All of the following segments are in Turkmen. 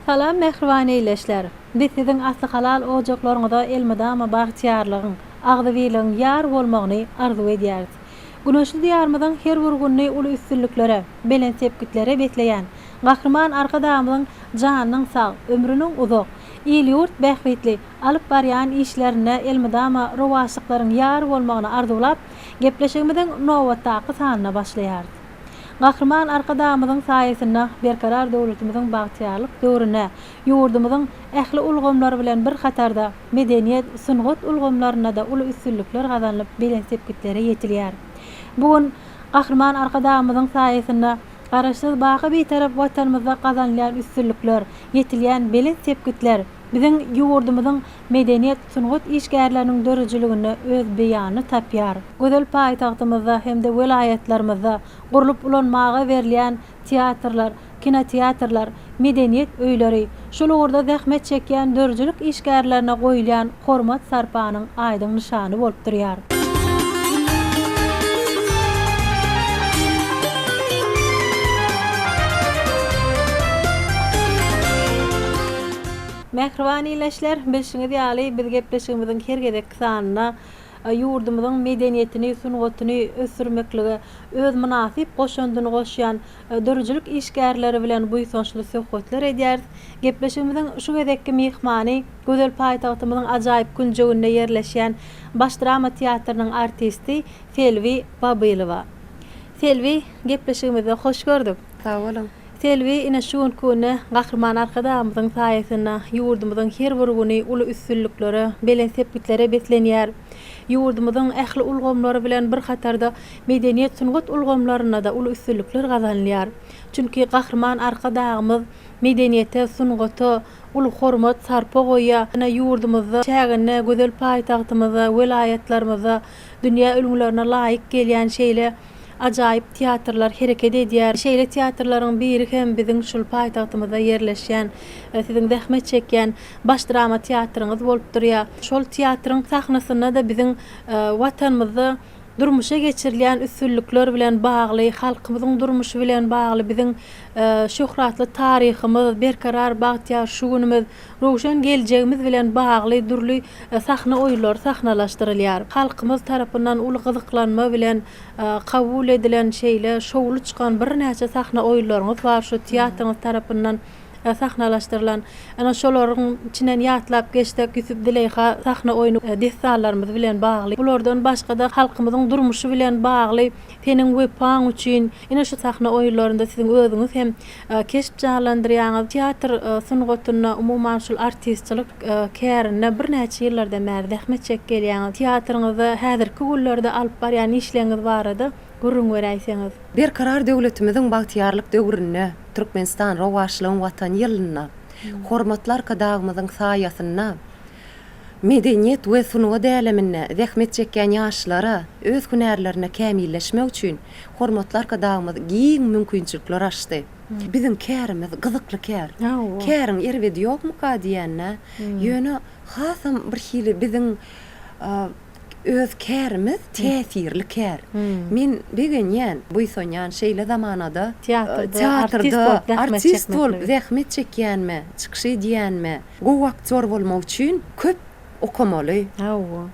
Salam mähriban ildeşler! Biz siziň asly halal ojaklaryňyza elmydama bagtyýarlygyň, agzybirligiň ýar bolmagyny arzuw edýäris. Güneşli Diýarymyzyň her bir gününi uly üstünliklere, belent sepgitlere besleýän Gahryman Arkadagymyzyň janynyň sag, ömrüniň uzak, il-ýurt bähbitli alyp barýan işlerinde elmydama rowaçlyklaryň ýar bolmagyny arzuwlap, gepleşigimiziň nobatdaky sanyna başlaýarys. Gahryman Arkadagymyzyň saýasynda Berkarar döwletimiziň bagtyýarlyk döwründe ýurdumyzyň ähli ulgamlary bilen bir hatarda medeniýet, sungat ulgamlarynda-da uly üstünlikler gazanylyp belent sepgitlere ýetilýär. Bu gün Gahryman Arkadagymyzyň saýasynda Garaşsyz, baky Bitarap Watanymyzda gazanylýan üstünlikler, ýetilýän belent sepgitler biziň ýurdumyzyň medeniýet, sungat işgärleriniň döredijiliginde öz beýanyny tapýar. Gözel paýtagtymyzda hem-de welaýatlarymyzda gurlup ulanmaga berilýän teatrlar, kinoteatrlar, medeniýet öýleri şol ugurda zähmet çekýän döredijilik işgärlerine goýulýan hormat-sarpanyň aýdyň nyşany bolup durýar. Mähriban ildeşler, bilşiňiz ýaly, biz gepleşigimiziň her gezekki sanynda ýurdumyzyň medeniýetini, sungatyny ösdürmeklige öz mynasyp goşandyny goşýan döredijilik işgärleri bilen buýsançly söhbetler edýäris. Gepleşigimiziň şu gezekki myhmany gözel paýtagtymyzyň ajaýyp künjeginde ýerleşýän Baş drama teatrynyň artisti Selbi Babylowa. Selbi, gepleşigimizde hoş gördük. Sag boluň. Selbi, ine şu günki günde Gahryman Arkadagymyzyň saýasynda ýurdumyzyň her bir güni uly üstünliklere, belent sepgitlere beslenýär. Ýurdumyzyň ähli ulgamlary bilen bir hatarda medeniýet-sungat ulgamlarynda-da uly üstünlikler gazanylýar. Çünki Gahryman Arkadagymyz medeniýete, sungata uly hormat, sarpa goýýar. Ine ýurdumyzda, çäginde, gözel paýtagtymyzda, welaýatlarymyzda dünýä ülňülerine laýyk gelýän şeýle ajaýyp teatrlar hereket edýär. Şeýle teatrlaryň biri hem biziň şul paýtagtymyzda ýerleşýän, siziň zähmet çekýän Baş drama teatryňyz bolup durýar. Şol teatryň sahnasynda-da biziň Watanymyzda durmuşa geçirilýän üstünlikler bilen bagly, halkymyzyň durmuşy bilen bagly biziň şöhratly taryhymyz, berkarar bagtyýar şu günümiz, röwşen geljegimiz bilen bagly dürli sahna oýunlary sahnalaşdyrylýar. Halkymyz tarapyndan uly gyzyklanma bilen kabul edilen şeýle şowly çykan birnäçe sahna oýunlaryňyz bar şu teatryňyz tarapyndan sahnalaşdyrylan. Ine şolaryň içinden ýatlap geçsek Ýusup-Züleýha sahna oýny dessanlarymyz bilen bagly. Bulardan başga-da halkymyzyň durmuşy bilen bagly Seniň wepaň üçin ine şu sahna oýunlarynda siziň özüňiz hem keşp janlandyrýaňyz. Teatr sungatynda, umuman, şul artistçilik kärinde birnäçe ýyllardan bäri zähmet çekip gelýäňiz. Teatryňyzda häzirki günlerde alyp barýan işleriňiz barada gürrüň beräýseňiz. Berkarar döwletimiziň bagtyýarlyk döwründe, Türkmenistan, rowaçlygyň Watany ýylynda, hormatly Arkadagymyzyň saýasynda Medeniýet we sungat äleminde zähmet çekýän ýaşlara öz hünärlerinde kämilleşmek üçin hormatly Arkadagymyz giň mümkinçilikler açdy. Biziň kärimiz gyzykly kär. Käriň erbedi ýokmuka diýende, ýöne hasam birhili biziň öz kärimiz täsirli kär. Men begenýän, buýsanýan şeýle zamanada teatrda artist bolup zähmet çekýänime, çykyş edýänime. Gowy aktýor bolmak üçin köp okamaly. Hawa.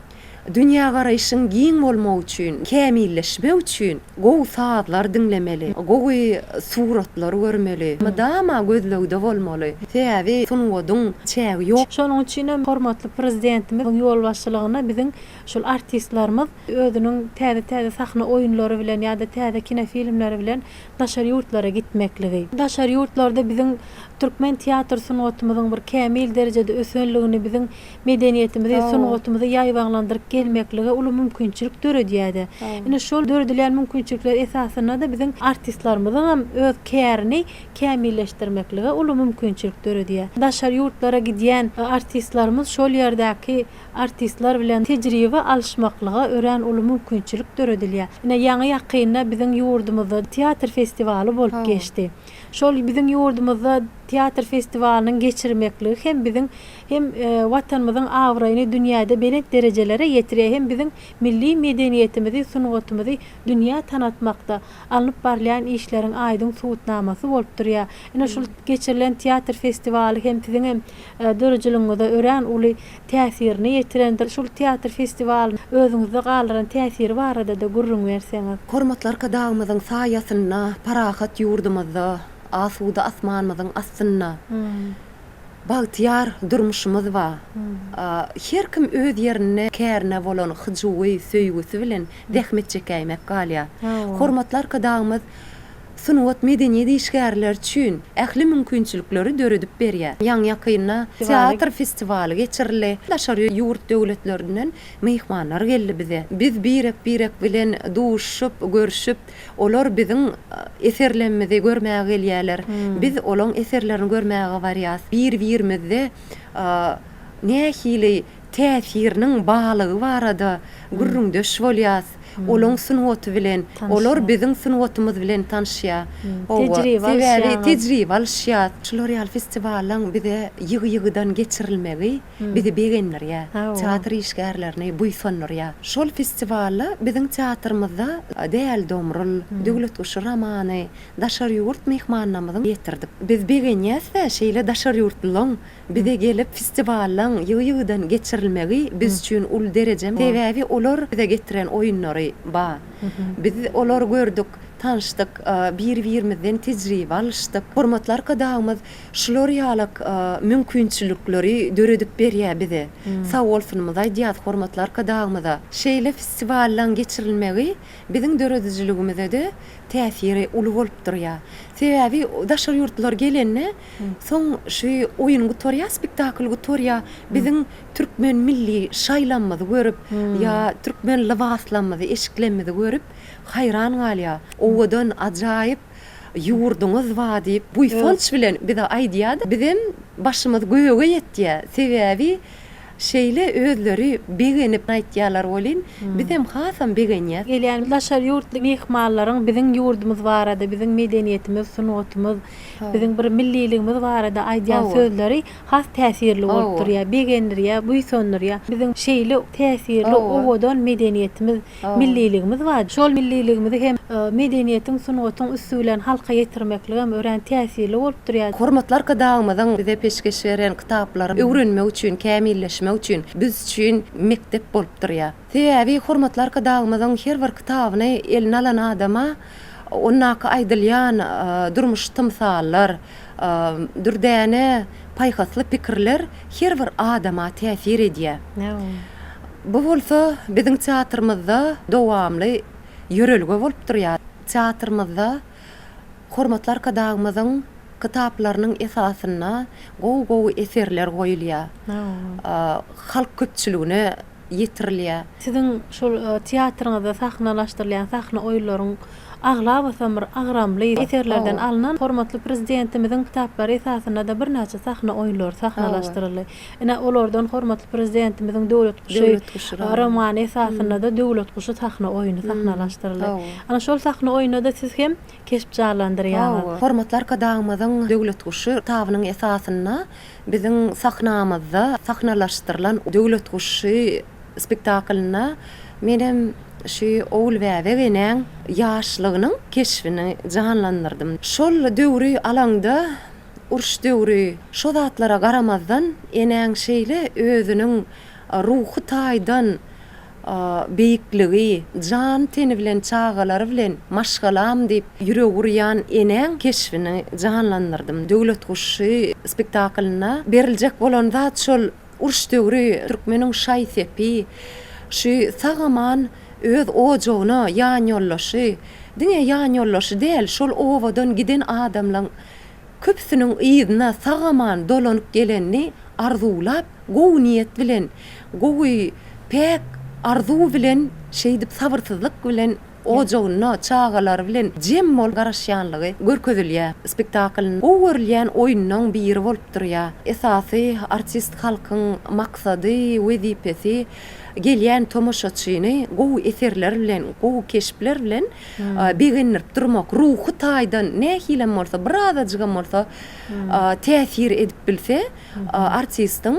Dünýägaraýşyň giň bolmagy üçin, kämilleşmek üçin gowy sazlar diňlemeli, gowy suratlary görmeli, mydama gözlegde bolmaly. Sebäbi sungatyň çägi ýok. Şonuň üçin hem hormatly Prezidentimiziň ýolbaşçylygynda biziň şol artistlerimiz özüniň täze-täze sahna oýunlary bilen ýa-da täze kinofilmleri bilen daşary ýurtlara gitmekligi, daşary ýurtlarda biziň türkmen teatr sungatymyzyň bir kämil derejede ösenligini, biziň medeniýetimizi, sungatymyzy ýaýbaňlandyryp gelmeklige uly mümkinçilik döredýärdi. Ine, şol döredilýän mümkinçilikler esasynda-da biziň artistlerimiziň hem öz kärini kämilleşdirmeklige uly mümkinçilik döredýär. Daşary ýurtlara gidýän artistlerimiz şol ýerdäki artistler bilen tejribe alyşmaklyga örän uly mümkinçilik döredilýär. Ine, ýaňy-ýakynda biziň ýurdumyzda teatr festiwaly bolup geçdi. Şol biziň ýurdumyzda teatr festiwalynyň geçirmekligi hem biziň hem Watanymyzyň abraýyny dünýäde belent derejelere ýetirýär hem biziň milli medeniýetimizi, sungatymyzy dünýä tanatmakda alnyp barylýan işleriň aýdyň subutnamasy bolup durýar. Ine şul geçirilen teatr festiwaly hem siziň hem döredijiligiňize örän uly täsirini ýetirendir. Şul teatr festiwalynyň özüňizde galdyran täsiri barada-da gürrüň berseňiz. Hormatly Arkadagymyzyň saýasynda parahat ýurdumyzda, asuda asmanymyzyň astynda bagtyýar durmuşymyz bar. Her kim öz ýerinde kärine bolan hyjuwy, söýgüsi bilen zähmet çekäýmek galýar. Hormatly Arkadagymyz sungat, medeniýet işgärleri üçin ähli mümkinçilikleri döredip berýär. Ýaňy-ýakynda teatr festiwaly geçirildi. Daşary ýurt döwletlerinden myhmanlar geldi bize. Biz birek-birek bilen duşuşyp, görşüp, olar biziň eserlemmizi görmäge gelýärler. Biz olaň eserlerini görmäge barýas. Bir-birimizde nähili täsiriniň balygy barada gürrüňdeş bolýas. Olaň sungaty bilen, olar biziň sungatymyz bilen tanyşýar. Hawa, sebäbi tejribe alyşýas. Şular ýaly festiwallaň bize ýygy-ýygydan geçirilmegi bizi begendirýär, teatr işgärlerini buýsandyrýar. Şol festiwalda biziň teatrymyzda Däli Domrul, Döwlet guşy romany daşary ýurt myhmanlarymyzyň getirdik. Biz begenýäs-de şeýle daşary ýurtlylaň Bize gelip festiwallaň ýygy-ýygydan geçirilmegi biz üçin uly dereje. Sebäbi olar bize getiren oýunlary ba. Biz olary gördük, tanyşdyk, bir-birimizden tejribe alyşdyk. Hormatly Arkadagymyz şular ýalak mümkinçilikleri döredip berýär bize. Sag bolsunymyzy aýdýas hormatly Arkadagymyza. Şeýle festiwallaň geçirilmegi biziň döredijiligimize-de täsiri uly bolup durýar. Sebäbi daşary ýurtlular gelende Soň şu oýun gutarýar, spektakl gutarýar. Biziň türkmen milli şaýlamyzy görüp, ýa türkmen lybaslamyzy, eşiklemmizi görüp haýran galýar. Owadan, ajaýyp ýurduňyz bar diýip, buýsanç bilen bize aýdýar-da, bizem başymyz göge ýetýär. Sebäbi Şeýle özleri begenip aýtýarlar welin, bizem hasam begenýäs. Gelýän daşary ýurtly myhmanlaryň biziň ýurdumyz barada, biziň medeniýetimiz, sungatymyz, biziň bir milliligimiz barada aýdýan sözleri has täsirli bolup durýar, begendirýär, buýsandyrýar. Biziň şeýle täsirli, owadan medeniýetimiz, milliligimiz bar. Şol milliligimizi hem medeniýetiň, sungatyň üsti bilen halka ýetirmekligem örän täsirli bolup durýar. Hormatly Arkadagymyzyň bize peşgeş beren kitaplary öwrenmek üçin, kämilleşmek üçin biz üçin mekdep bolup durýar. Sebäbi hormatly Arkadagymyzyň her bir kitabyny eline alan adama ondaky aýdylýan durmuş tymsallar, dürdäne paýhasly pikirler her bir adama täsir edýär. Bu bolsa biziň teatrymyzda dowamly ýörelge bolup durýar. Teatrymyzda hormatly Arkadagymyzyň kitaplarynyň esasynda gowy-gowy eserler goýulýar. Halk köpçüligine ýetirilýär. Siziň şol teatryňyzda sahnalaşdyrylýan sahna oýunlaryň aglabasam bir agramly eserlerden alnan. Hormatly Prezidentimiziň kitaplary esasynda-da birnäçe sahna oýunlary sahnalaşdyryldy. Ine, olardan hormatly Prezidentimiziň Döwlet guşy romany esasynda-da Döwlet guşy sahna oýny sahnalaşdyryldy. Ana, şol sahna oýunda-da siz hem keşp janlandyrýaňyz. Hormatly Arkadagymyzyň Döwlet guşy kitabynyň esasynda biziň sahnamyzda sahnalaşdyrylan Döwlet guşy spektaklynda menem şu Ogulbäbek enäň ýaşlygynyň keşbini janlandyrdym. Şol döwri alaňda Uruş döwri şo zatlara garamazdan enäň şeýle özüniň ruhy taýdan beýikligi, jan-teni bilen çagalary bilen maşgalam diýip ýüregi urýan enäň keşbini janlandyrdym. Döwlet guşy spektaklynda beriljek bolan zat şol uruş döwri türkmeniň şaý-sepi şu sag-aman öz ojagyna ýanýoldaşy, diňe ýanýoldaşy däl, şol obadan giden adamlaň Köpüsiniň yzyna sag-aman dolanyp gelenini arzuwlap, gowy niýet bilen, gowy, päk arzuw bilen, şeýdip sabyrsyzlyk bilen ojagynda çagalary bilen jem bolup garaşýanlygy görkezilýär. Spektakl gowy görülýän oýunlaň biri bolup durýar. Esasy artist halkyň maksady, wezipesi. gelýän tomaşaçyny gowy eserler bilen, gowy keşpler bilen begendirip durmak, ruhy taýdan nähilem bolsa, birazajygam bolsa täsir edip bilse, artistiň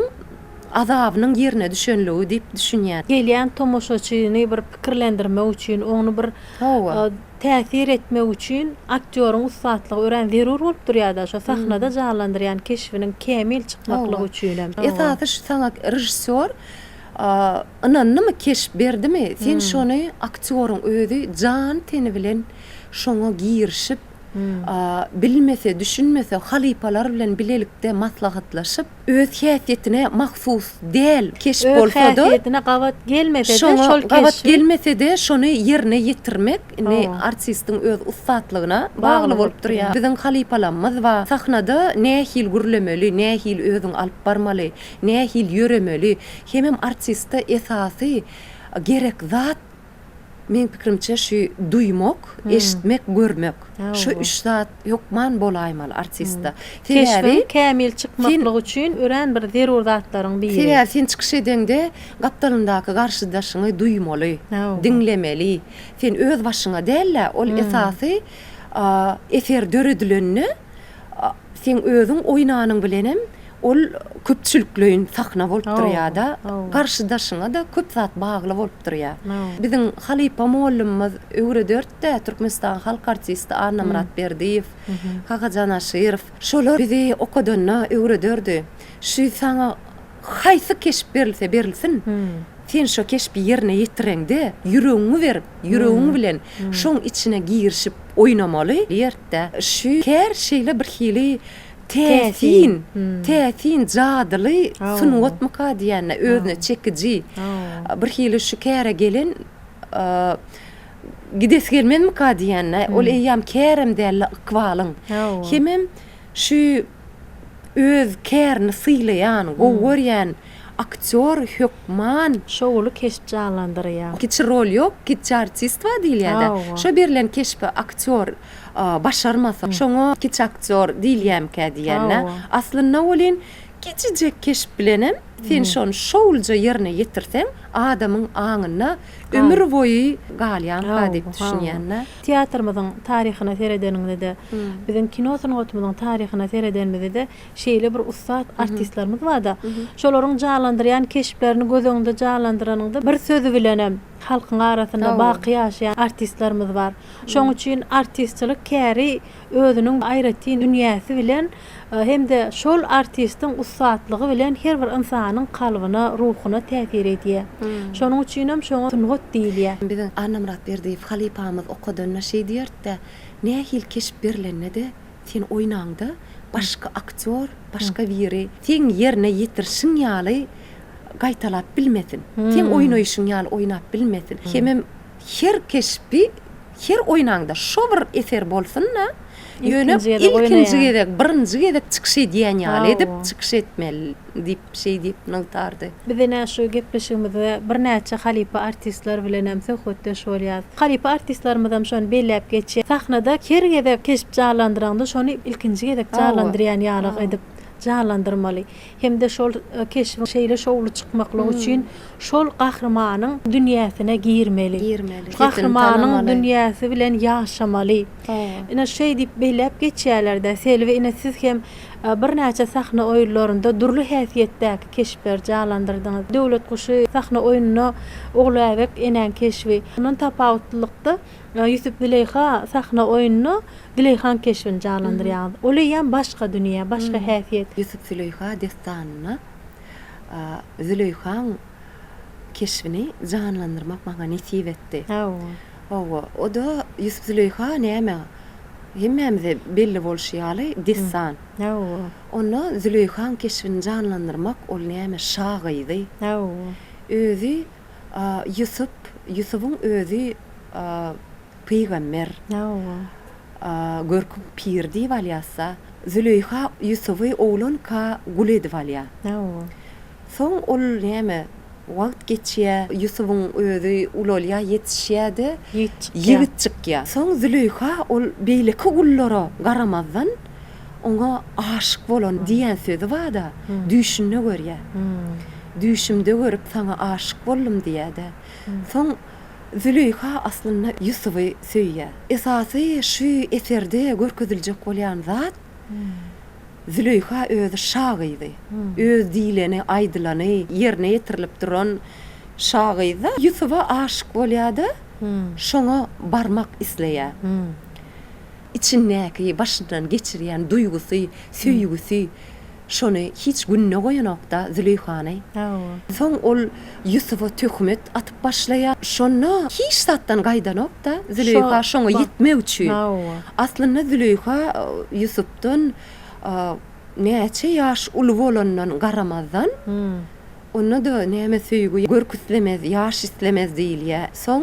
azabynyň ýerine düşenligi diýip düşünýän. Gelýän tomaşaçyny bir pikirlendirmek üçin, ony bir täsir etmek üçin aktýoryň ussatlygy örän zerur bolup durýar-da, şo sahnada janlandyrýan keşbiniň kämil çykmaklygy üçinem. Esasy şu saňa režissýor ynandymy, keşp berdimi, sen şony aktýoryň özi jan-teni bilen şoňa girişip, bilmese, düşünmese halypalar bilen bilelikde maslahatlaşyp, öz häsiýetine mahsus däl keşp bolsa-da, öz häsiýetine gabat gelmese-de şoňa şol gabat gelmese-de şony ýerine ýetirmek indi artistiň öz ussatlygyna bagly bolup durýar. Biziň halypalamyz bar. Sahnada nähili gürlemeli, nähili özüňi alyp barmaly, nähili ýöremeli, hemem artiste esasy gerek zat Meň pikirimçe şu duýmak, eşitmek, görmek. Şu üç zat hökman bolaýmaly artistde. Sebäbi Keşbiň kämil çykmaklygy üçin örän bir zerur zatlaryň biri. Sebäbi sen çykyş edeňde gapdalyndaky garşydaşyňy duýmaly, diňlemeli. Sen öz başyňa däl-de, ol esasy eser döredilende Seň özüň oýnanyň bilenem ol köpçülikleýin sahna bolup durýada, garşydaşyňa-da köp zat bagly bolup durýar. Biziň halypa mollumymyz öwrederdi-dä, Türkmenistanyň halk artisti Annamyrat Berdiýew, Kakajan Aşyrow. Şolar bizi okadanda öwrederdi. Şu saňa haýsy keşp berilse berilsin, sen şo keşbi ýerine ýetireňde ýüregiňi berip, ýüregiň bilen şoň içine girişip oýnamaly diýerdi-dä. Şu kär şeýle bir hili täsin, täsin, jadyly sungatmyka diýýän-de, özüne çekiji. Bir hili şu käre gelen gidesi gelmezmika diýýän-de, ol eýýäm kärem däl-de, ykbalyň. Hemem şu öz kärini sylaýan, gowy görýän aktýor hökman. Şowly keşp janlandyrýar. Kiçi rol ýok, kiçi artist bar diýilýär-dä. Şo berlen keşbi aktýor başarmasa, şoňa kiçi aktýor diýilýärmikä diýýän-dä. Aslynda welin kiçijek keşp bilenem sen şony şowluja ýerine ýetirseň, adamyň aňynda ömür boýy galýarmyka diýip düşünýän-dä. Teatrymyzyň taryhyna seredeniňde-de, biziň kino sungatymyzyň taryhyna seredenimizde-de şeýle bir ussat artistlerimiz bar-da, şolaryň janlandyrýan keşplerini göz öňünde janlandyranyňda bir sözi bilenem halkyň arasynda baky ýaşaýan artistlerimiz bar. Şonuň üçin artistçilik käri özüniň aýratyn dünýäsi bilen hem-de şol artistiň ussatlygy bilen her bir ynsanyň kalbyna, ruhuna täsir edýär. Şonuň üçinem şoňa sungat diýilýär. Biziň Annamyrat Berdiýew halypamyz okadanda şeý diýerdi-de, Nähili keşp berlende-de, sen oýnaňda başga aktýor, başga biri seň ýerine ýetirişiň ýaly gaýtalap bilmesin. Seň oýnaýşyň ýaly oýnap bilmesin. Hemem her keşbi her oýnaňda şo bir eser bolsun-da, ýöne ilkinji gezek, birinji gezek çykyş edýän ýaly edip çykyş etmeli diýip, şeý diýip nygtardy. Biz ine şu gepleşigimizde birnäçe halypa artistler bilenem söhbetdeş bolýas. Halypa artistlerimizem şony belläp geçýär. Sahnada her gezek keşp janlandyraňda şony ilkinji gezek janlandyrýan ýaly edip janlandyrmaly. Hem-de şol keşbiň şeýle şowly çykmaklygy üçin şol gahrymanyň dünýäsine girmeli. Girmeli. Gahrymanyň dünýäsi bilen ýaşamaly. Ine şeý diýip belläp geçýärler-dä, Selbi ine siz hem birnäçe sahna oýunlarynda dürli häsiýetdäki keşpleri janlandyrdyňyz. Döwlet guşy sahna oýnunda Ogulbäbek enäň keşbi. Ondan tapawutlylykda Ýusup-Züleýha sahna oýnunda Züleýhaň keşbini janlandyrýaňyz. Ol eýýäm başga dünýä, başga häsiýet. Ýusup-Züleýha dessanynda Züleýhaň keşbini janlandyrmak maňa nesip etdi. Hawa. Hawa, o-da Ýusup-Züleýha näme, hemmämize belli bolşy ýaly, dessan. Hawa. Onda Züleýhaň keşbini janlandyrmak ol näme, şa gyzy. Hawa. Özi Ýusup, Ýusubyň özi pygamber. Hawa. Görküň piri diýip alýas-da. Züleýha Ýusuby oglanka gul edip alýar. Hawa. Soň ol näme, wagt geçýär, Ýusubyň özi ulalýar, ýetişýär-de, ýigit çykýar. Soň Züleýha ol beýleki gullara garamazdan, oňa aşyk bolan diýen sözi bar-da, düýşünde görýär. Düýşümde görüp saňa aşyk boldum diýýär-de. Soň Züleýha aslynda Ýusuby söýýär. Esasy şu eserde görkeziljek bolýan zat Züleýha özi şa gyzy. Öz diýleni, aýdylany ýerine ýetirilip duran şa gyzy-da. Ýusuba aşyk bolýar-da, şoňa barmak isleýär. Içindäki başyndan geçirýän duýgusy, söýgüsi şony hiç gününe goýanok-da Züleýhany. Soň ol Ýusuba töhmet atyp başlaýar. Şonda hiç zatdan gaýdanok-da Züleýha şoňa ýetmek üçin. Aslynda Züleýha Ýusupdan näçe ýaş uly bolandan garamazdan, Onda-da näme söýgi görk islemez, ýaş islemez diýilýär. Soň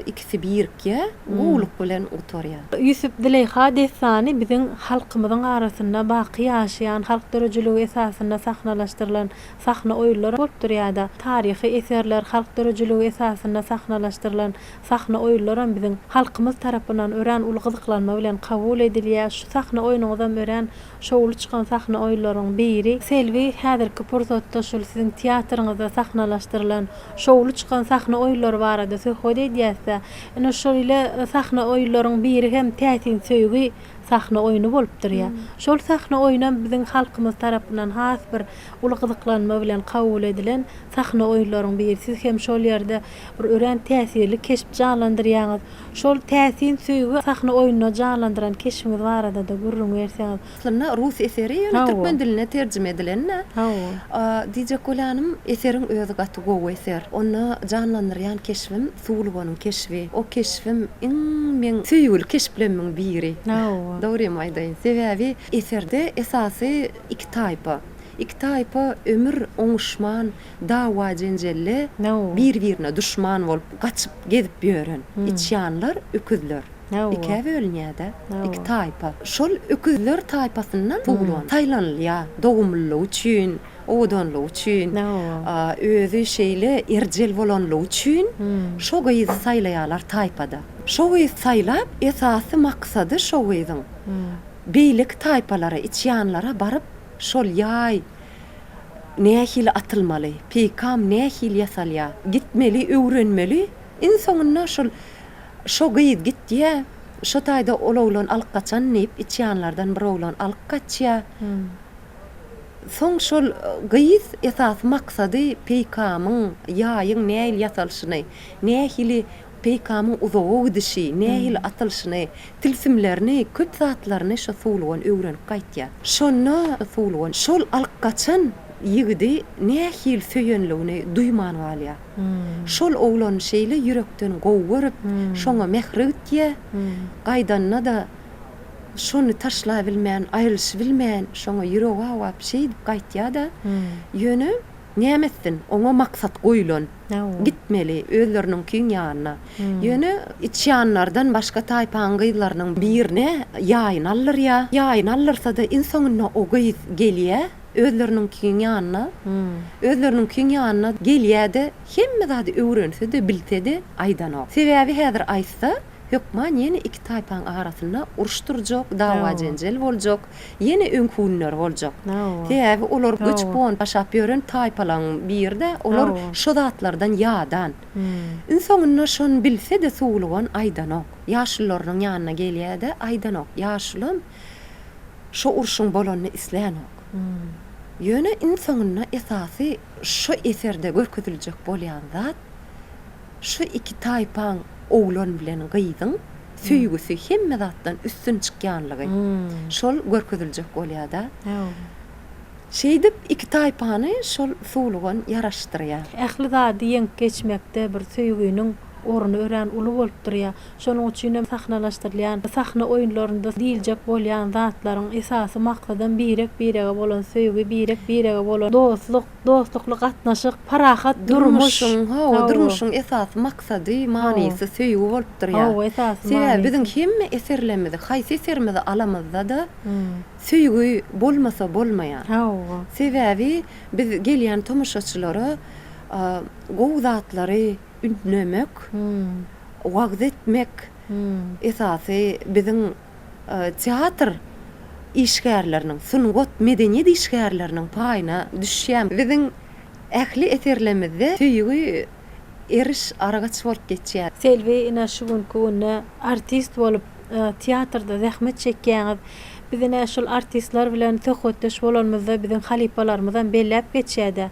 ikisi birikýär, gowulyk bilen gutarýar. Ýusup-Züleýha dessany biziň halkymyzyň arasynda baky ýaşaýan halk döredijiligi esasynda sahnalaşdyrylan sahna oýunlary bolup durýar-da. Taryhy eserler, halk döredijiligi esasynda sahnalaşdyrylan sahna oýunlaram biziň halkymyz tarapyndan örän uly gyzyklanma bilen kabul edilýär. Şu sahna oýnuňyzam örän Şowly çykan sahna oýunlaryň biri. Selbi, häzirki pursatda şul siziň teatryňyzda sahnalaşdyrylan şowly çykan sahna oýunlary barada söhbet edýäs-dä. Ine şeýle sahna oýunlaryň biri hem Täsin söýgi sahna oýny bolup durýar. Şol sahna oýnam biziň halkymyz tarapyndan has bir uly gyzyklanma bilen kabul edilen sahna oýunlaryň biri. Siz hem şol ýerde bir örän täsirli keşp janlandyrýaňyz. Şol täsin söýgi sahna oýnunda janlandyran keşbiňiz barada-da gürrüň berseňiz. Aslynda rus eseri, ýöne türkmen diline terjime edilen-dä. Hawa. Diýjek bolýanym, eseriň özi gaty gowy eser. Onda janlandyrýan keşbim Suwulganyň keşbi. O keşbim iň meň söýgüli keşplemmiň biri. Hawa. Dogrymy aýdaýyn. Sebäbi eserde esasy iki taýpa. Iki taýpa ömür oňuşman dawa-jenjelde bir-birine duşman bolup gaçyp gezip ýören içýanlar, öküzler. Ikä bölünýär-de, iki taýpa. Şol öküzler taýpasyndan Suwlan saýlanylýar dogumlylygy üçin, owadanlygy üçin, özi şeýle erjel bolanlygy üçin şo gyzy saýlaýarlar taýpada. Şo gyzy saýlap, esasy maksady şo gyzyň beýleki taýpalara, içýanlara baryp şol ýaý Nähili atylmaly, peýkam nähili ýasalýar, gitmeli, öwrenmeli, iň soňunda şol şo gyz gitýä, şo taýda ol oglan alyp gaçan diýip, içýanlardan bir oglan alyp gaçýa. Soň şol gyz esasy maksady peýkamyň, ýaýyň nähili ýasalyşyny, nähili Peýkamyň uzaga gidişi, nähili atylyşyny, tilsimlerini, köp zatlaryny şo Suwlugan öwrenip gaýtýar. Şonda Suwlugan şol alyp gaçan ýigidi nähili söýenligini duýman galýar. Şol oglany şeýle ýürekden gowy görüp, şoňa mähri gitýär. Gaýdanda-da şony taşlabilmän, aýrylyşybilmän, şoňa ýüregi awap şeýdip gaýtýar-da, ýöne näme etsin, oňa maksat goýlan. Gitmeli özleriniňkiň ýanyna. Ýöne içýanlardan başga taýpaň gyzlarynyň birine ýaýyny aldyrýa. Ýaýyny aldyrsa-da iň soňunda o gyz gelýä özleriniňkiň ýanyna. Özleriniňkiň ýanyna gelýä-de hemme zady öwrense-de bilse-de aýdanok. Sebäbi häzir aýtsa hökman ýene iki taýpaň arasynda uruş turjak, dawa-jenjel boljak. Ýene öňki günler boljak. Sebäbi olar göçüp-gonup ýaşap ýören taýpalaryň biri-de, olar şo zatlardan ýadan. Iň soňunda şony bilse-de Suwlugan aýdanok. Ýaşulularynyň ýanyna gelýär-de, aýdanok. Ýaşulam şo urşuň bolanyny islänok. Ýöne iň soňunda esasy şo eserde görkeziljek bolýan zat, Şu iki taýpaň oglan bilen gyzyň söýgüsi hemme zatdan üstün çykýanlygy şol görkeziljek bolýada. Şeýdip iki taýpany şol suwlugan ýaraşdyrýar. Ähli zady ýeňip geçmekde bir söýginiň orny örän uly bolup durýar. Şonuň üçin hem sahnalaşdyrylýan sahna oýunlarynda diýiljek bolýan zatlaryň esasy maksadam birek-birege bolan söýgi, birek-birege bolan dostluk, Dostlukly gatnaşyk, parahat durmuş. Durmuşyň, hawa, durmuşyň esasy maksady, manysy söýgi bolup durýar. Hawa, esasy Sebäbi manysy. biziň hemme eserlerimizi, haýsy eserimizi alamyzda-da, söýgi bolmasa bolmaýar. Hawa. Sebäbi biz gelýän tomaşaçylara gowy zatlary ündemek, wagyz etmek esasy biziň teatr işgärleriniň, sungat, medeniýet işgärleriniň paýyna düşýär. Biziň Ähli eserlemizde söýgi eriş-argaç bolup geçýär. Selbi ine şu günki günde artist bolup teatrda zähmet çekýäňiz. Biz ine şul artistler bilen söhbetdeş bolanymyzda biziň halypalarymyzam belläp geçýädä.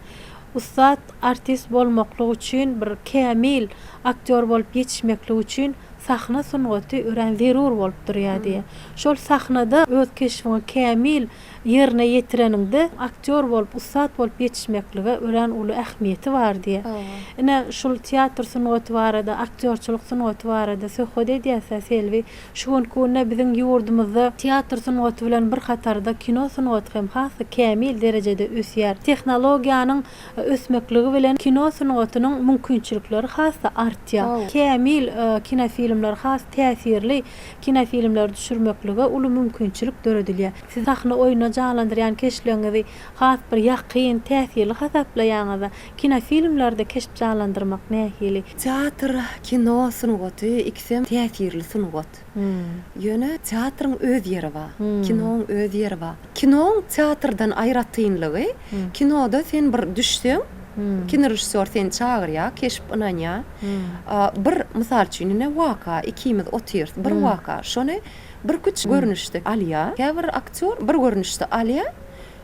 Ussat artist bolmaklyk üçin bir kämil aktýor bolup ýetişmeklik üçin sahna sungaty örän zerur bolup durýar diýýär. Şol sahnada öz keşbiňi kämil ýerine ýetireniňde aktýor bolup, ussat bolup ýetişmeklige örän uly ähmiýeti bar diýýär. Ine, şul teatr sungaty barada, aktýorçylyk sungaty barada söhbet edýäs-ä, Selbi. Şu günki günde biziň ýurdumyzda teatr sungaty bilen bir hatarda kino sungaty hem has-da kämil derejede ösýär. Tehnologiýanyň ösmekligi bilen kino sungatynyň mümkinçilikleri has-da artýar. Kämil kinofilmler, has täsirli kinofilmleri düşürmeklige uly mümkinçilik döredilýär. Siz sahna oýnunda janlandyrýan keşpleriňizi has bir ýakyn, täsirli hasaplaýaňyz-a. Kinofilmlerde keşp janlandyrmak nähili? Teatr, kino sungaty ikisem täsirli sungat. Ýöne teatryň öz ýeri bar, kinoň öz ýeri bar. Kinoň teatrdan aýratynlygy, kinoda sen bir düşseň, kinorežissýor seni çagyrýar, keşp ynanýar. Bir, mysal üçin, ine waka, ikimiz otyrys, bir waka, şony birküç görnüşde alýar. Käbir aktýor bir görnüşde alýar,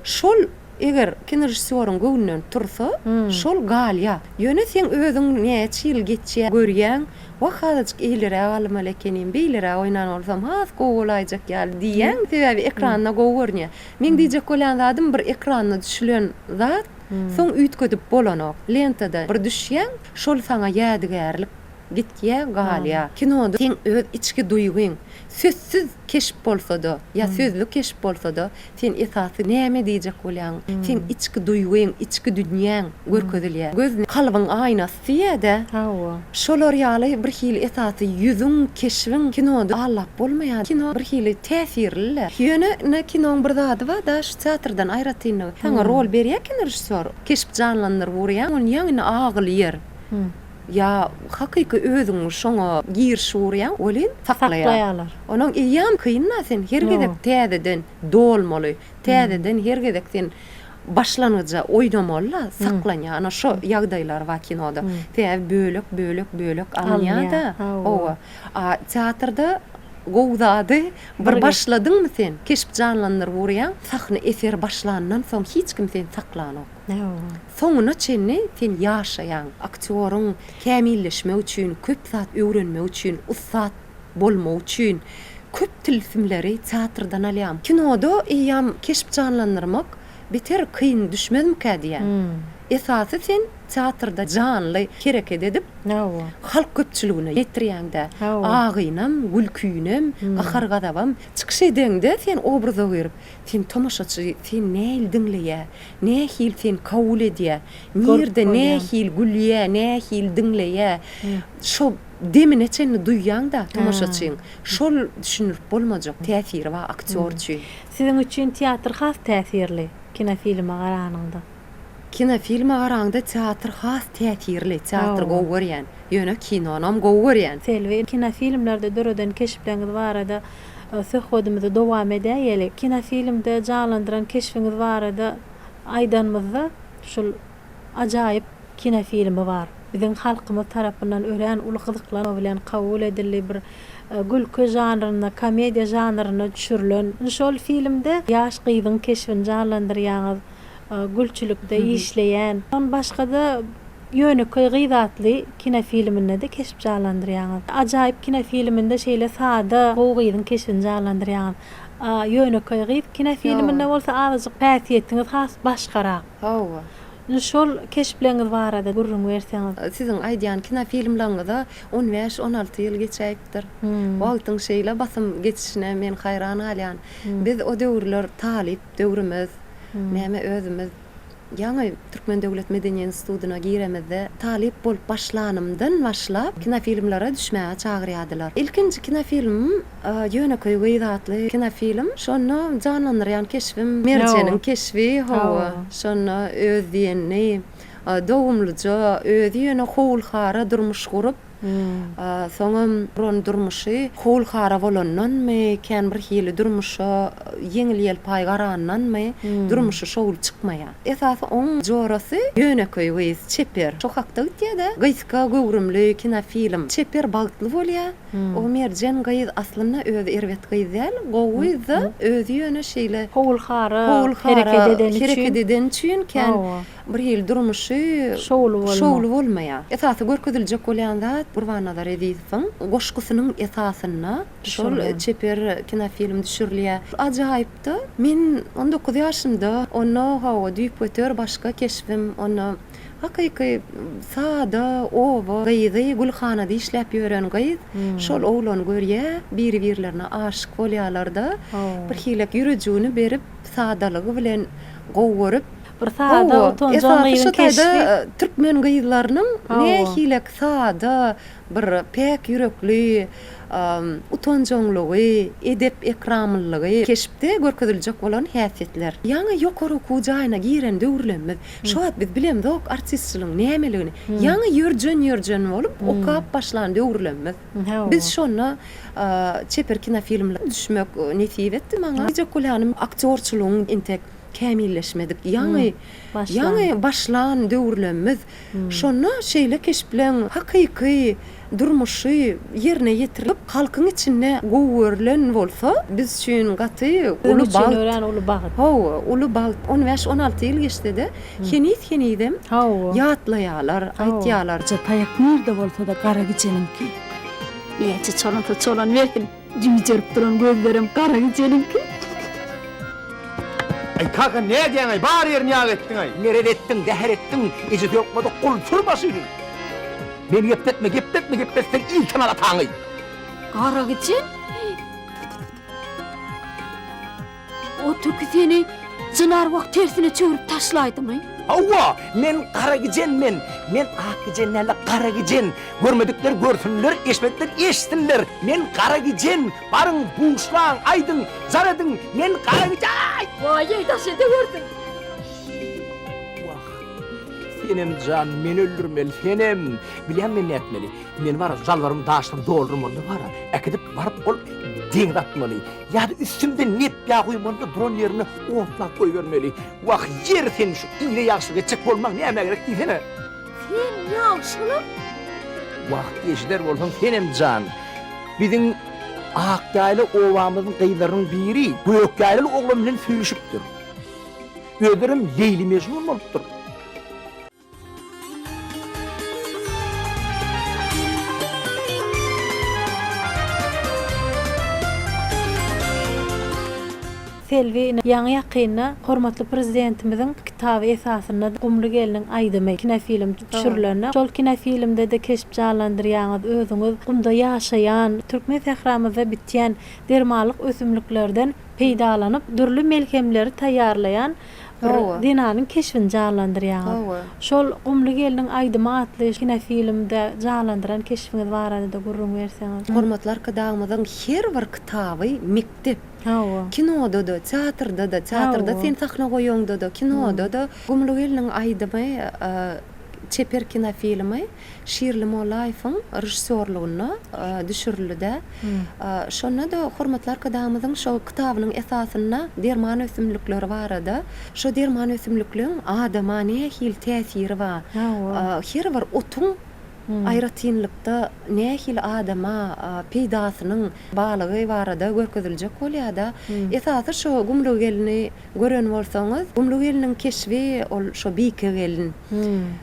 şol eger kinorežissýoryň göwnünden tursa, şol galýar. Ýöne seň özüň näçe ýyl geçýär, görýäň, wah, azajyk eýleräk almaly ekenim, beýleräk oýnan bolsam has gowy bolaýjak ýaly diýýäň, sebäbi ekranda gowy görünýär. Meň diýjek bolýan zadym bir ekranda düşülen zat soň üýtgedip bolanok. Lentada bir düşýäň, şol saňa ýadygärlik gitýär, galýar. Kinoda seň öz içki duýgyň, sözsüz keşp bolsa-da ýa sözli keşp bolsa-da, sen esasy näme diýjek bolýaň, seň içki duýgyň, içki dünýäň görkezilýär. Göz kalbyň aýnasy diýýär-dä. Hawa. Şolar ýaly bir hili esasy ýüzüň, keşbiň kinoda aldap bolmaýar. Kino bir hili täsirli-le. Ýöne ine kinoň bir zady bar-da, şu teatrdan aýratynlygy, saňa rol berýär kinorežissýor, keşp janlandyryp urýaň, ony ýaňy ine agyly ýer. Ýa hakyky özüň şoňa girişip urýaň welin saklaýar. Saklaýarlar. Onuň eýýäm kyn-da sen her gezek täzeden dolmaly, täzeden her gezek sen başlangyja oýnamaly-da saklanýar. Ana şo ýagdaýlar bar kinoda. Sebäbi bölek bölek bölek alynýar-da. Hawa. A teatrda gowy zady bir başladyňmy sen keşp janlandyryp urýaň, sahna eseri başlandan soň hiç kim seni saklanok. Soňuna çenli sen ýaşaýaň. Aktýoryň kämilleşmek üçin, köp zat öwrenmek üçin, ussat bolmak üçin köp tilsimleri teatrdan alýaň. Kinoda eýýäm keşp janlandyrmak beter kyn düşmezmikä diýýän. Esasy sen teatrda janly hereket edip, halk köpçüligine ýetirýäň-dä. Agynam, gülkünem, gahar-gazabam. Çykyş edeňde sen obraza girip, Seni tomaşaçy seni nähili diňleýär, nähili seni kabul edýär, nirde nähili gülýär, nähili diňleýär, şo demine çenli duýýaň-da tomaşaçyň. Şol düşündirip bolmajak täsiri bar aktýor üçin. Siziň üçin teatr has täsirli, kinofilme garanyňda? Kinofilme garaňda teatr has täsirli, teatry gowy görýän. Ýöne kinonam gowy görýän. Selbi, kinofilmlerde döreden keşpleriňiz barada söhbedimizi dowam edäýeli. Kinofilmde janlandyran keşbiňiz barada aýdanymyzda, şul ajaýyp kinofilmi bar. Biziň halkymyz tarapyndan örän uly gyzyklanma bilen kabul edildi. Bir gülki žanrynda, komediýa žanrynda düşürilen. Şol filmde ýaş gyzyň keşbini janlandyrýaňyz. Gülçülikde işleýän. Ondan başga-da Ýönekeý gyz atly kinofilminde-de keşp janlandyrýaňyz. Ajaýyp kinofilminde şeýle sada, gowy gyzyň keşbini janlandyrýaňyz. A Ýönekeý gyz kinofilminde bolsa azajyk häsiýetiňiz has başgarak. Hawa. Indi şol keşpleriňiz barada gürrüň berseňiz. Siziň aýdýan kinofilmleriňize on bäş, 16 ýyl geçäýipdir. Wagtyň şeýle basym geçişine men haýran galýan. Biz o döwürler talyp döwrümiz, näme özümiz Ýaňy Türkmen döwlet medeniýet institutyna giremizde, talyp bolup başlanymdan başlap kinofilmlere düşmäge çagyrýardylar. Ilkinji kinofilmim Ýönekeý gyz atly kinofilm. Şonda janlandyrýan keşbim Merjeniň keşbi, hawa, şonda öz diýenini, dogumlyja, özi ýöne howul-hara durmuş gurup. Soňam guran durmuşy howul-hara bolandanmy, kän bir hili durmuşa ýeňil-ýelpaý garandanmy, durmuşy şowly çykmaýar. Esasy oň jorasy ýönekeý gyz, çeper. Şo hakda gitýär-de, gysga göwrümli kinofilm. Çeper bagtly bolýar. O Merjen gyz aslynda özi erbet gyz däl, gowy gyz-da, özi ýöne şeýle howul-hara hereket edeni üçin, hereket edeni üçin kän bir hili durmuşy şowly bolmaýar. Esasy görkeziljek bolýan zat Gurbannazar Ezizowyň goşgusynyň esasynda şol çeper kinofilm düşürilýär. Ajaýypda. Men 19 ýaşymda, onda hawa düýpgöter başga keşbim, onda hakyky sada oba gyzy, gülhanada işläp ýören gyz şol oglany görýär, biri-birlerine aşyk bolýarlar-da, birhilek ýürejigini berip, sadalygy bilen gowy görüp, Bir sada utanjaň Esasy gyzyň şu taýda keşbi. türkmen gyzlarynyň Hawa. nähilek sada, bir päk ýürekli, utanjaňlygy, edep-ekramlylygy keşpde görkeziljek bolan häsiýetler. Ýaňy ýokary okuw jaýyna giren döwürlemmiz, şo wagt biz bilemzok artistçiligiň nämeligini. Ýaňy ýörjen-ýörjen bolup okap başlan döwürlemmiz. Biz şonda çeper kinofilmlere düşmek nesip etdi maňa. Diýjek bolýanym, aktýorçylygyň entek kämilleşmedik, ýaňy, ýaňy başlan döwürlemmiz. Şonda şeýle keşpleň hakyky durmuşy ýerine ýetirilip, halkyň içinde gowy görlen bolsa, biz üçin gaty uly Biziň üçin örän uly bagt. Hawa, uly bagt. On bäş-on alty ýyl geçse-de, heniz-henizem ýatlaýarlar, aýtýarlar. Taýak nirde bolsa-da gara gijeniňki. Näçe çolansa çolanbersin. Jüýjerip duran gözlerem gara gijeniňki. Aý kaka nädýäňaý bar ýerini ýag etdiňaý. Merez etdiň, zäher etdiň, ejesi ýokmadyk gul sür başyny. Meni gepletme, gepletme, gepletseň il tanar ataňy. Gara gijen? O tüki seni jyn-arwah tersine çöwrüp taşlaýdymy? Hawa, men gara gijen men. Men ak gijen däl-de, gara gijen. Görmedikler görsünler, eşitmedikler eşitsinler. Men gara gijen. Baryň, buşlaň, aýdyň, jar ediň, men gara gijen! Waý-eý, daş edewerdin! Wah, senem jan, meni öldürmeli, senem! Bilýäňmi men nätmeli? Men bar-a, jalbarymy daşdan doldurmaly-da bar-a, äkidip baryp ol deňze atmaly. Ýa-da üstümden nep ýag guýmaly-da duran ýerinde otlap goýbermeli. Wah, ýeri sen şu ile ýagşylyk etjek bolmaň nämä gerek diýsene. Sen ýagşylyk? Wah, eşider bolsaň senem jan. Biziň Akýaýla obamyzyň gyzlarynyň biri Gökýaýlaly oglan bilen söýüşipdir. Özlerem Leýli-Mejnun bolupdyr. Selbi ine, ýaňy-ýakynda hormatly Prezidentimiziň kitaby esasynda Gumly gelniň aýdymy kinofilm düşürilende, şol kinofilmde-de keşp janlandyrýaňyz, özüňiz gumda ýaşaýan, türkmen sähramyzda bitýän dermanlyk ösümliklerden peýdalanyp, dürli melhemleri taýýarlaýan bir zenanyň keşbini janlandyrýaňyz. Şol Gumly gelniň aýdymy atly kinofilmde janlandyran keşbiňiz barada-da gürrüň berseňiz. Hormatly Arkadagymyzyň her bir kitaby mekdep. Kinoda-da, teatrda-da, teatrda sen sahna goýaňda-da, kinoda-da Gumly gelniň aýdymy çeper kinofilmi Şirli Mollaýewiň režissýorlygynda düşürildi-de. Şonda-da hormatly Arkadagymyzyň şo kitabynyň esasynda derman ösümlikleri barada, şo derman ösümlikleň adama nähili täsiri bar, her bir otuň aýratynlykda nähili adama peýdasynyň barlygy barada görkeziljek bolýar-da. Esasy şo Gumly gelni Gören bolsaňyz, Gumly gelniň keşbi ol şo Bike gelin.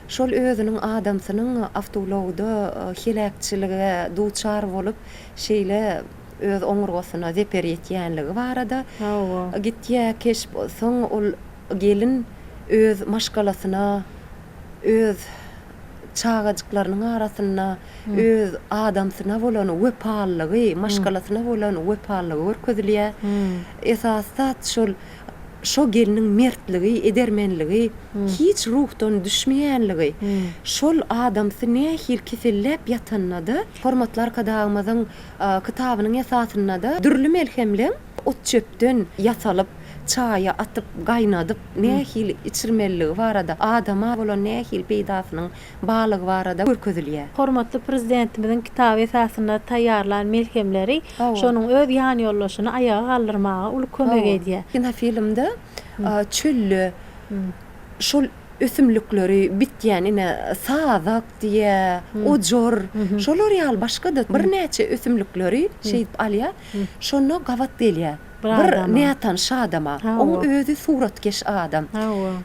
Şol özüniň adamsynyň awtoulagda heläkçilige duçar bolup, şeýle öz oňurgasyna zeper ýetýänligi barada gitýär keşp. Soň ol gelin öz maşgalasyna, öz çagajyklarynyň arasynda öz adamsyna bolan wepalylygy, maşgalasyna bolan wepalylygy görkezilýär. Esasy zat şol şo gelniň mertligi, edermenligi, hiç ruhdan düşmeýänligi, şol adamsy nähili keselläp ýatanda-da, hormatly Arkadagymyzyň kitabynyň esasynda-da dürli melhemleň ot-çöpden ýasalyp. çaýa atyp, gaýnadyp, nähili içirmeliligi barada, adama bolan nähili peýdasynyň barlygy barada görkezilýär. Hormatly Prezidentimiziň kitaby esasynda taýýarlan melhemleri şonuň öz ýanýoldaşyny aýaga galdyrmaga uly kömek edýär. Kinofilmde çölde şol ösümlikleri bitýän ine sazak diýýär, ojar, şolar ýaly başga-da birnäçe ösümlikleri şeýdip alýar. Şonda gabat gelýär. Bir nätanyş adama. Oň özi suratkeş adam.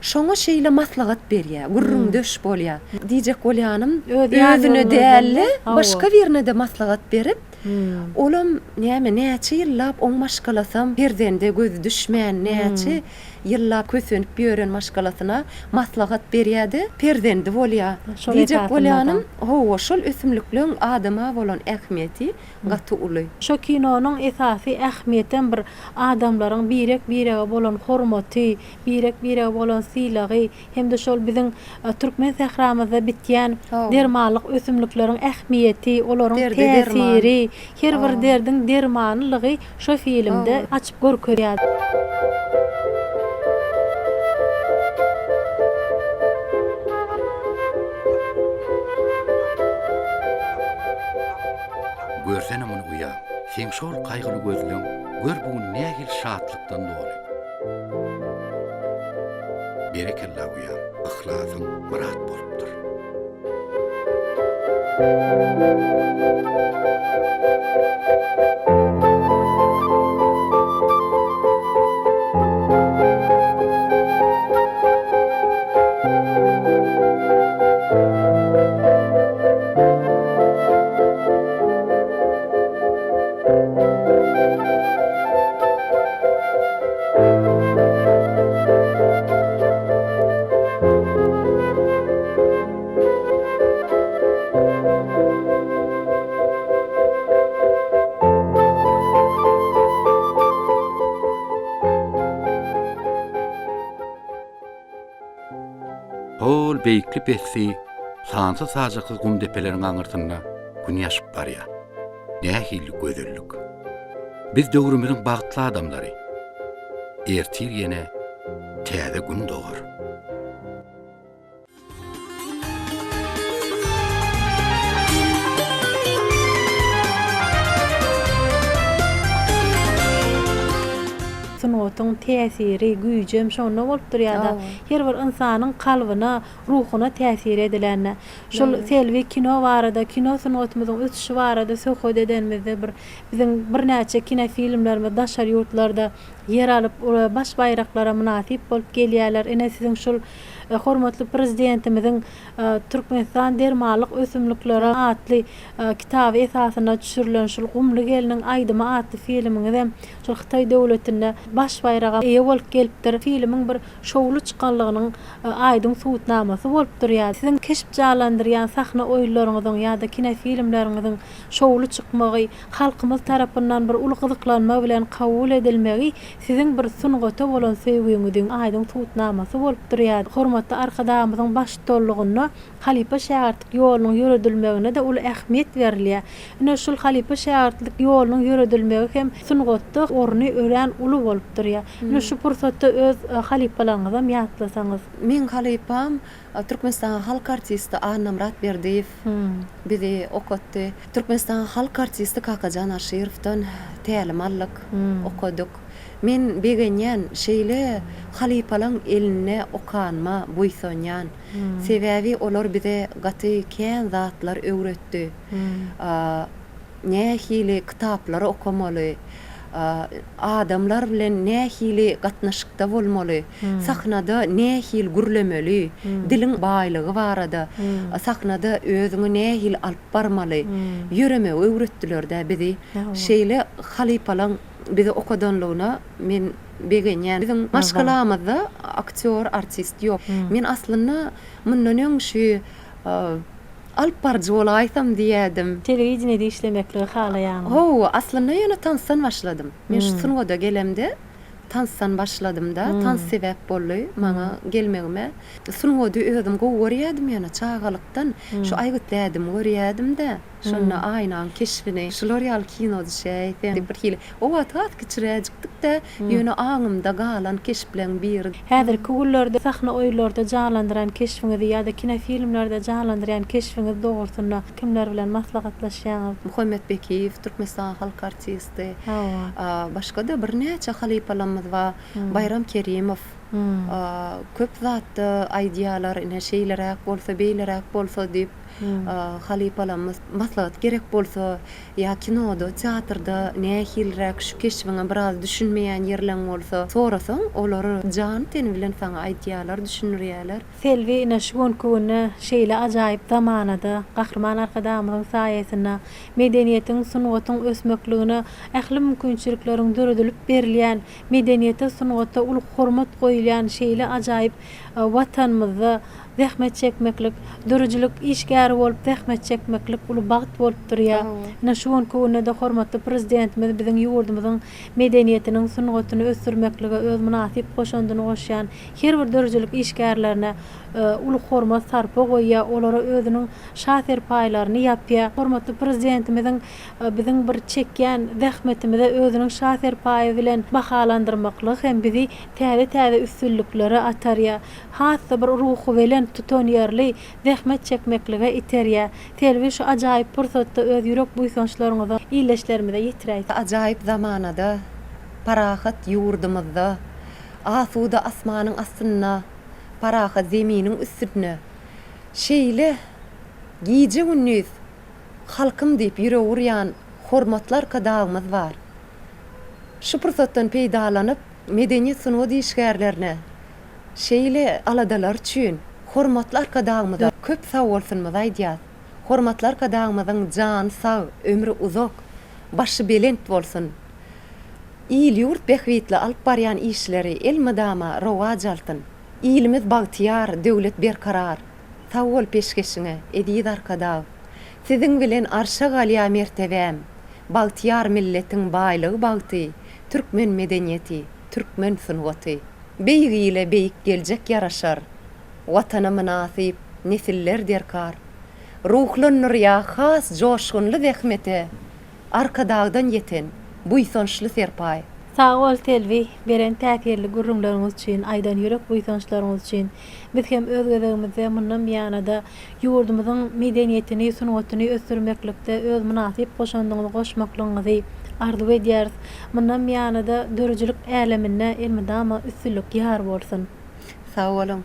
Şoňa şeýle maslahat berýär, gürrüňdeş bolýar. Diýjek bolýanym, özüne däl-de, başga birine-de maslahat berip, olam näme, näçe ýyllap oň maşgalasam perzende gözi düşmän, näçe ýyllap kösenip ýören maşgalasyna maslahat berýär-de, perzendi bolýar. Diýjek bolýanym, hawa, şol ösümlikleň adama bolan ähmiýeti gaty uly. Şo kinonyň esasy ähmiýetem bir adamlaryň birek-birege bolan hormaty, birek-birege bolan sylagy hem-de şol biziň türkmen sähramyzda bitýän dermanlyk ösümlikleriň ähmiýeti, olaryň täsiri, her bir derdiň dermanylygy şo filmde açyp görkezýär. Görsene muny uýa, seň şol gaýgyly gözleň, gör bu gün nähili şatlykdan doly. Berekella uýam, yhlasyň myrat bolupdyr. Hol beýikli-pesli, sansyz-sajaksyz gum depeleriň aňyrsynda Gün ýaşyp barýar. Nähili gözellik! Biz döwrümiziň bagtly adamlary. Ertir ýene täze Gün dogar. Sungatyň täsiri, güýjem şonda bolup durýar-da, her bir ynsanyň kalbyna, ruhuna täsir edilende. Şol Selbi kino barada, kino sungatymyzyň ösüşi barada söhbet edenimizde bir biziň birnäçe kinofilmlerimiz daşary ýurtlarda ýer alyp, baş baýraklara mynasyp bolup gelýärler. Ine, siziň şul hormatly Prezidentimiziň Türkmenistan dermanlyk ösümlikleri atly kitaby esasynda düşürilen şul Gumly gelniň aýdymy atly filmiňizem şol Hytaý döwletinde baş baýraga eýe bolup gelipdir. Filmiň bir şowly çykanlygynyň aýdyň subutnamasy bolup durýar. Siziň keşp janlandyrýan sahna oýunlaryňyzyň ýa-da kinofilmleriňiziň şowly çykmagy, halkymyz tarapyndan bir uly gyzyklanma bilen kabul edilmegi siziň bir sungata bolan söýgüňiziň aýdyň subutnamasy bolup durýar. Hormatly Arkadagymyzyň baştutanlygynda halypa-şägirtlik ýolunyň ýöredilmegine-de uly ähmiýet berilýär. Ine, şul halypa-şägirtlik ýolunyň ýöredilmegi hem sungatda orny örän uly bolup durýar. Ine, şu pursatda öz halypalaryňyzam ýatlasaňyz. Meň halypam Türkmenistanyň halk artisti Annamyrat Berdiýew bizi okatdy. Türkmenistanyň halk artisti Kakajan Aşyrowdan tälim aldyk, okadyk. Men begenýän, şeýle halypalaň elinde okanyma buýsanýan. Sebäbi olar bize gaty kän zatlar öwretdi. Nähili kitaplary okamaly, adamlar bilen nähili gatnaşykda bolmaly, sahnada nähili gürlemeli, diliň baýlygy barada, sahnada özüňi nähili alyp barmaly, ýöremegi öwretdiler-dä bizi. Şeýle halypalaň bizi okadanlygyna men begenýän. Biziň maşgalamyzda aktýor, artist ýok. Men aslynda mundan öň şu Alyp baryjy bolaýsam diýýädim. Telewideniýede işlemekligi halaýaňmy? Hawa, aslynda ýöne tansdan başladym. Men şu sungata gelemde tansdan başladym-da, tans sebäp boldy maňa gelmegime. Sungaty özüm gowy görýädim ýöne çagalykdan şu Aýgytly ädimi görýädim-de. Şonda Aýnaň keşbini şular ýaly kino düşäýse diýip birhili o wagt has kiçiräjikdik-dä, ýöne aňymda galan keşpleň biri. Häzirki günlerde sahna oýunlarda janlandyran keşbiňizi ýa-da kinofilmlerde janlandyrýan keşbiňiz dogrusynda kimler bilen maslahatlaşýaňyz? Muhammet Bekiýew, Türkmenistanyň halk artisti. Hawa. Başga-da birnäçe halypalarymyz bar. Baýram Kerimow. Köp zatda aýdýarlar, ine şeýleräk bolsa, beýleräk bolsa diýip. Halypalarymyz maslahat gerek bolsa ýa kinoda, teatrda nähiliräk şu keşbiňe biraz düşünmeýän ýerleň bolsa sorasaň, olar jany-teni bilen saňa aýdýarlar, düşündirýärler. Selbi ine şu günki günde şeýle ajaýyp zamanada Gahryman Arkadagymyzyň saýasynda medeniýetiň, sungatyň ösmekligine ähli mümkinçilikleriň döredilip berilýän, medeniýete, sungata uly hormat goýulýan şeýle ajaýyp Watanymyzda zähmet çekmeklik, döredijilik işgäri bolup zähmet çekmeklik uly bagt bolup durýar. Ine şu günki günde-de hormatly Prezidentimiz biziň ýurdumyzyň medeniýetiniň, sungatyny ösdürmeklige öz mynasyp goşandyny goşýan her bir döredijilik işgärlerine uly hormat, sarpa goýýar, olara özüniň şa serpaýlaryny ýapýar. Hormatly Prezidentimiziň biziň bir çekýän zähmetimize özüniň şa serpaýy bilen bahalandyrmaklygy hem bizi täze-täze üstünliklere atarýar. Has-da bir ruhubelent, tutanýerli zähmet çekmeklige iterýär. Selbi şu ajaýyp pursatda öz ýürek buýsançlaryňyzy ildeşlerimize ýetiräýse. Ajaýyp zamanada, parahat ýurdumyzda, asuda asmanyň astynda, parahat zeminiň üstünde şeýle gije-gündiz halkym diýip ýüregi urýan hormatly Arkadagymyz bar. Şu pursatdan peýdalanyp, medeniýet-sungat işgärlerine şeýle aladalar üçin hormatly Arkadagymyza köp sagbolsunymyzy aýdýas. Hormatly Arkadagymyzyň jany sag, ömri uzak, başy belent bolsun! Il-ýurt bähbitli alyp barýan işleri elmydama rowaç alsyn! Ilimiz bagtyýar, döwlet berkarar! Sag bol peşgeşiňe, eziz Arkadag! Siziň bilen arşa galýa mertebäm! Bagtyýar milletiň baýlygy-bagty, türkmen medeniýeti, türkmen sungaty. Beýik ile beýik geljek ýaraşar, Watana mynasyp nesiller derkar. Ruhlandyrýar has joşgunly zähmete, Arkadagdan ýeten buýsançly serpaý. Sag bol Selbi, beren täsirli gürrüňleriňiz üçin, aýdan ýürek buýsançlaryňyz üçin. Biz hem öz gezegimizde mundan buýana-da ýurdumyzyň medeniýetini, sungatyny ösdürmeklikde öz mynasyp goşandyňyzy goşmaklygyňyzy arzuw edýäris. Mundan buýana-da döredijilik äleminde elmydama üstünlik ýar bolsun! Sag boluň!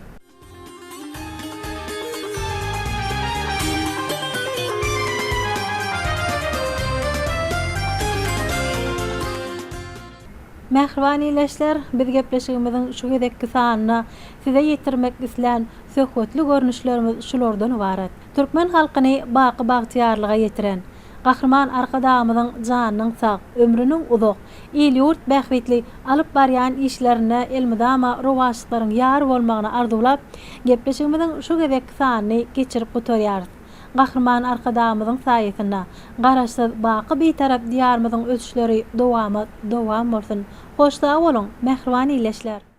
Mähriban ildeşler, biz gepleşigimiziň şu gezekki sanynda size ýetirmek islän söhbetli görnüşlerimiz şulardan ybarat. Türkmen halkyny baky bagtyýarlyga ýetiren Gahryman Arkadagymyzyň janynyň sag, ömrüniň uzak, il-ýurt bähbitli alyp barýan işlerinde elmydama rowaçlyklaryň ýar bolmagyny arzuwlap, gepleşigimiziň şu gezekki sanyny geçirip gutarýarys. Gahryman Arkadagymyzyň saýasynda Garaşsyz, baky Bitarap Diýarymyzyň ösüşleri dowamat dowam bolsun! Hoş sag boluň, mähriban ildeşler!